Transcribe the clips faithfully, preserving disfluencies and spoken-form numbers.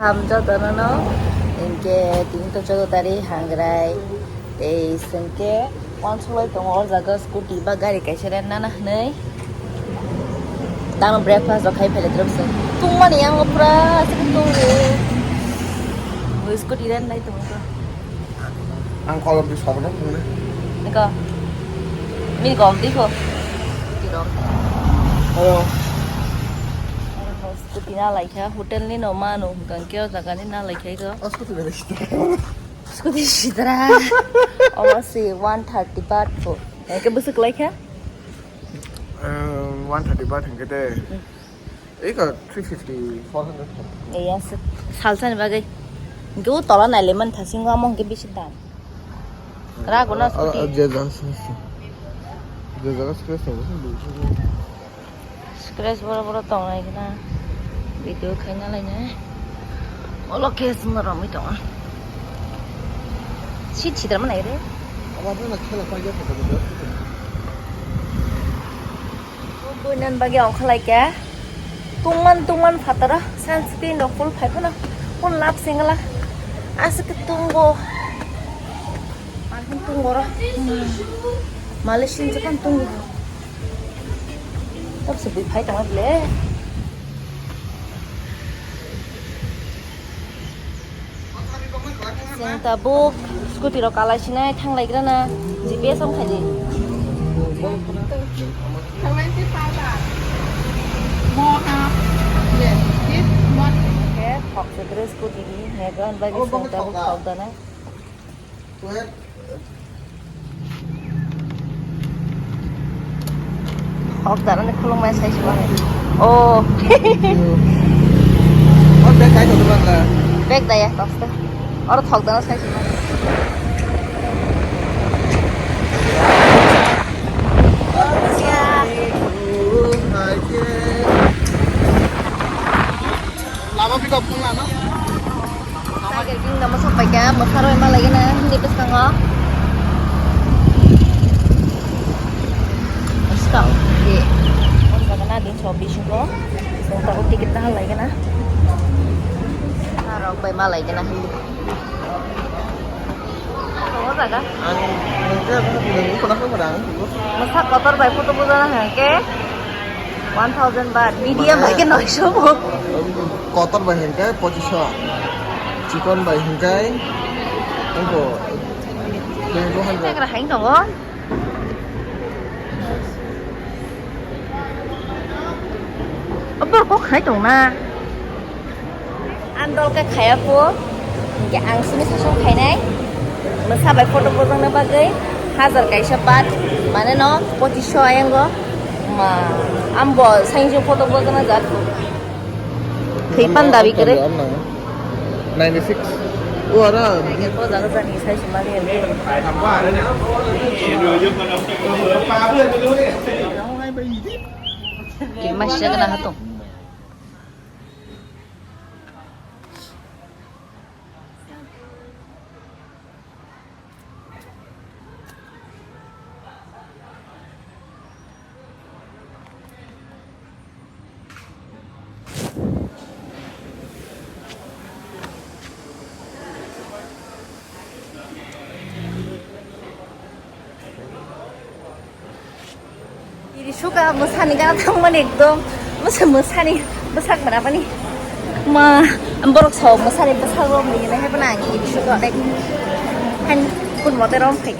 Ham jotono no, hinkhe tini to choudo tarikh hangrai. Tei hinkhe uansuk lai tongo o jaga scooty ba gari kaisa rent nana hinwi. Tamo breakfast rok khai phailaijak se. Tungmani yango pura aswk tungwi. Bo scooty rent nai tongo. Ang kolom di sabano phungnai. Niko. Mini kok di ko. Di kok. Ayo. Scooty na laikha, hotel ni no mano, hwnkhe o jaga ni na laikha iko. O scooty bere sitra. Scooty sitra. Obo si one thirty baht ko. Hwnkhe bwswk laikha? Eh, one thirty baht hwnkhe de. Hmm. Iko three fifty, four hundred. Eya se salsa ni bagwi. Hwnkhe o tola naile man thasingo amo hwnkhe bisi dam. Rago na scooty. Je jaga scratch tongo. Scratch boro boro tongnai khna. Video khaina lainai. Olo case no romwi tongo. Seat sitra manai re. Abo no khela paija photo. Buinan bagwi ongkha lai khe. Tungman tungman phataro sunscreen rok full phai phano phone lab singla. Aswk khe tungo. Ang tungo ro. Malaysian japan tungo. Tabse bui phai tongma bile. Chwng tabuk scooty rok kalai sinai thanglaigrana G P S wng khaidi. Khe thok se dress scooty ni hwnwi bagwi chwng tabuk thok dana. Hok darani khulumai sai se mani. Oh. Oh, bag kai thok duma ka. Bag daya, tosta. Oro thok dana sai se mani. Lama pick up phone lama. Tiger King no mosok paikha, mwsaroi malaigena hindi bwskango. Bwskang di. Om jaga na din so bisingo. Song tago ticket na halaigena. Narok bai malaigena hindi. Tongo jaga. Ang nungkhe, nungkhe, nungkhe, nungkhe, nungkhe. Mwsa kotor bai photo bujana hwnkhe one thousand baht, medium bai khe noisho bo. Kotor bai hwnkhe pochisho, chikon bai hwnkhe abo two hundred. Haino tongo. Abor kok hai tong na. Ang dol khe khaya pho, hinkhe ang simi sasong khainai. Mwsa bai photo bojongna bagwi hajar kaisa baht, mane no pochisho ayango. Ma, ambo sainjo photo bojongna jat. Thwi pan dabi kere. Ninety six. O ara. Ko jaga jani sai sima de. Ki mas jaga na hato. Iri suka mwsani gana thangmani ekdom mwsa mwsani bwsak mwnabani ma borok so mwsani bwsak rok ni nai haibana ang iri suka dek han kun mote rom phai.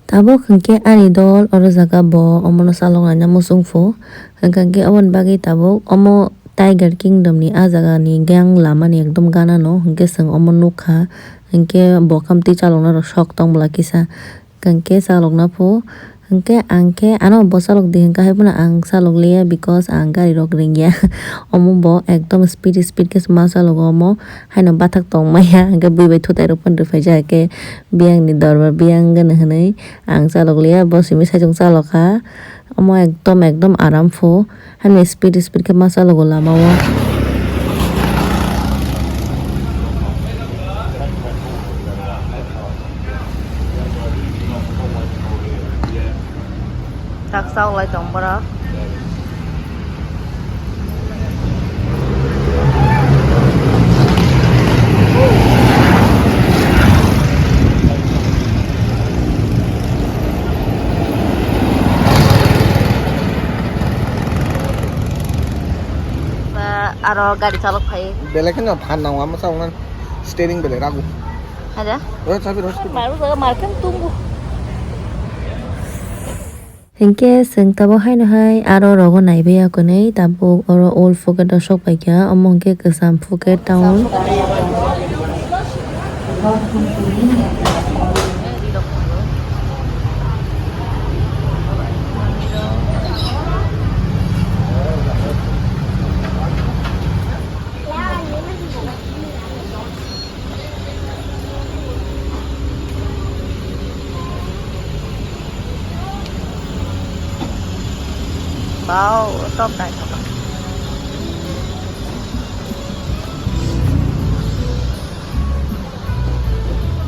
Tabuk hwnkhe ani dol oro jaga bo omono chalok laina muchung phu hwnkhe oboni bagwi tabuk omo Tiger Kingdom ni ah jaga ni gang lama ni ekdom gana no hwnkhe chwng omo nukha hwnkhe bo khamtwi chalok narok sok tong bwla kisa. Hwnkhe chalokna pho, hwnkhe ang khe ano bo chalok di hwnkha hai phano ang chalok liya, because ang gari rok ringya. Omo bo ekdom speed speed khe ma chalogo omo, haino bathak tong maya, hwnkhe bui bai thutai rok phano rwphaijak, hwnkhe biyang ni dorbar biyang gana hwnwi ang chalok liya, bo simi saichung chalokha. Omo ekdom ekdom aram pho. Hano speed speed khe ma chalogo lama o. Tak chawlai tong borok. O gari chalok phai. Belai kheno phan nango, ama chao nang steering belai rago. Ada? O chabi rw. Maru jaga markham tumbu. Hinkhe chwng tabuk haino hai aro rogo naibai ya kwnwi, tabuk oro old Phuket o sok paikha, omo hinkhe kwcham Phuket town. Wow, top naithok.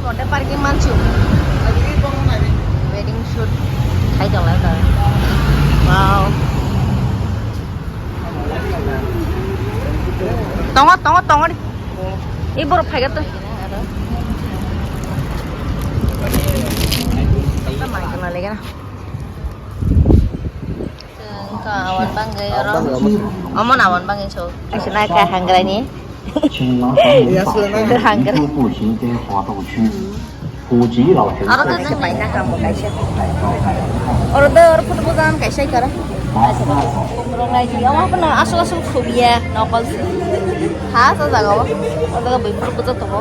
Mode parking mansu. Wedding shoot khai tonglai ta. Wow. Tongo, tongo, tongo. Ei borok phaiga to. Mai kana lega na. Wngkha awan bangwi oro. Omo na awan bangwi so. Aisina kha hangrani. Hangra. Aro to se paina kamo kaisa. Oro do oro photo bojan kaisa ikara. Rongai di omo pano asol asol khubiya nokol se. Ha sa jaga o. O jaga bai photo bojan tongo.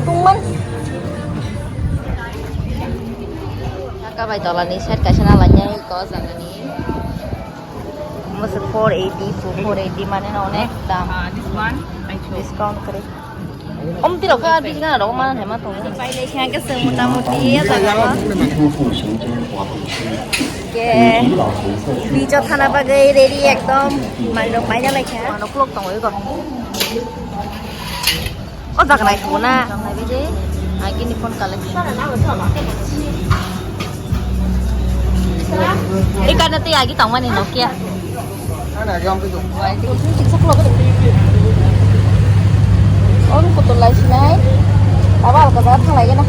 Tungman. Saka bai tolani set kaisa na lanyai ko janani. Masa four eighty, four eighty mane na onek dam. Ah, this one, I chose. Discount kare. Om tiro ka discount ro mana hema tong. Pai le kya ke se mota moti ya jaga ma. Ke bijo thana bagai ready ekdom. Mano paina lai kya. Mano clock tong oi ko. O jaga nai thuna. Nai biji. Agini phone kale. Ikan nanti agi tong mani Nokia. Ana agam tu. Om kutul lai sinai. Aba alka jaga thalai gana.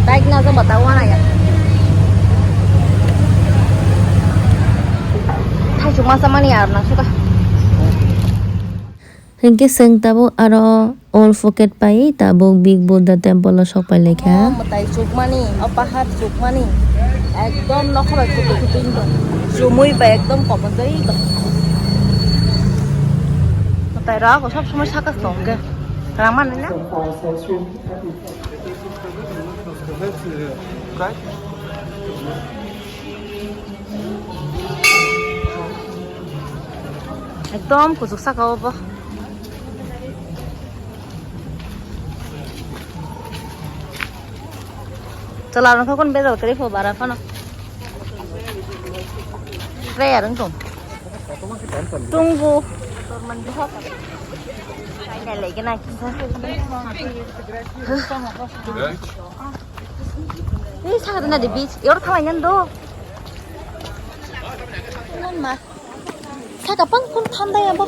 Bike na jama tawana ya. Thai chuma samani ar na suka. Hinkhe chwng tabuk aro old Phuket pai tabuk Big Buddha temple o sok pai laikha. Mwtai chukmani, o pahar chukmani ekdom nokha bai kutu kutu wng tong. Chumui bai ekdom koponjai tong. Mwtai rok sob somoi saka se tong khe. Rang mani na? Ekdom kuchuk saka o bo. Chwla rok khe kon bejal kwrwi pho bara phano. Prayer wng tong. Tungbu. Final lagi na kisa. Ni saka na di beach. Yor thalai nan do. Nan ma. Saka pang pun thandai abo.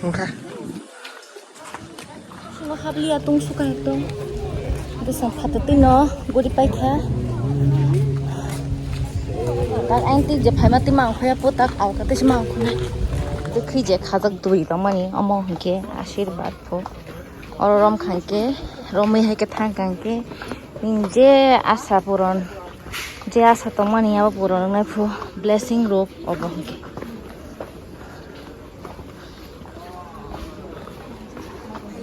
Wngkha. Solo habliya tong suka ekdom. Bwsang phatar twi no guri paikha. Tak ang twi je phaima twi mangkhoya po tak alka twi se mangkhonai. Twi khwi je khajak dui tongmani omo hinkhe ashirbad po. Oro rom kha hinkhe romwi hai khe thang kha hinkhe nini je asa puron je asa tongmani abo puron wngnai phu blessing rok obo hinkhe.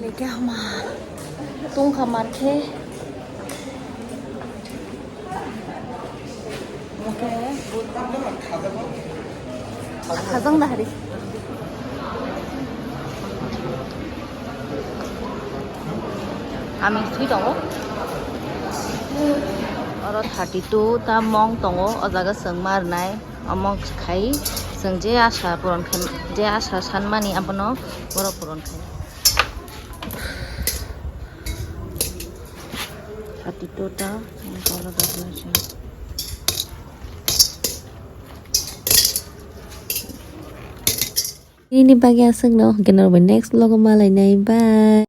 Leke hama tungkha markhe. Khajang dahari. Ami sui tongo. Oro thirty two ta mong tongo, o jaga chwng ma rwnai. Omo khai chwng je asa puron khai, je asa sanmani abono borok puron khai. Thirty two ta. Ini bagi aswk no, hwnkhe norok bai next vlog o malai nai, bye.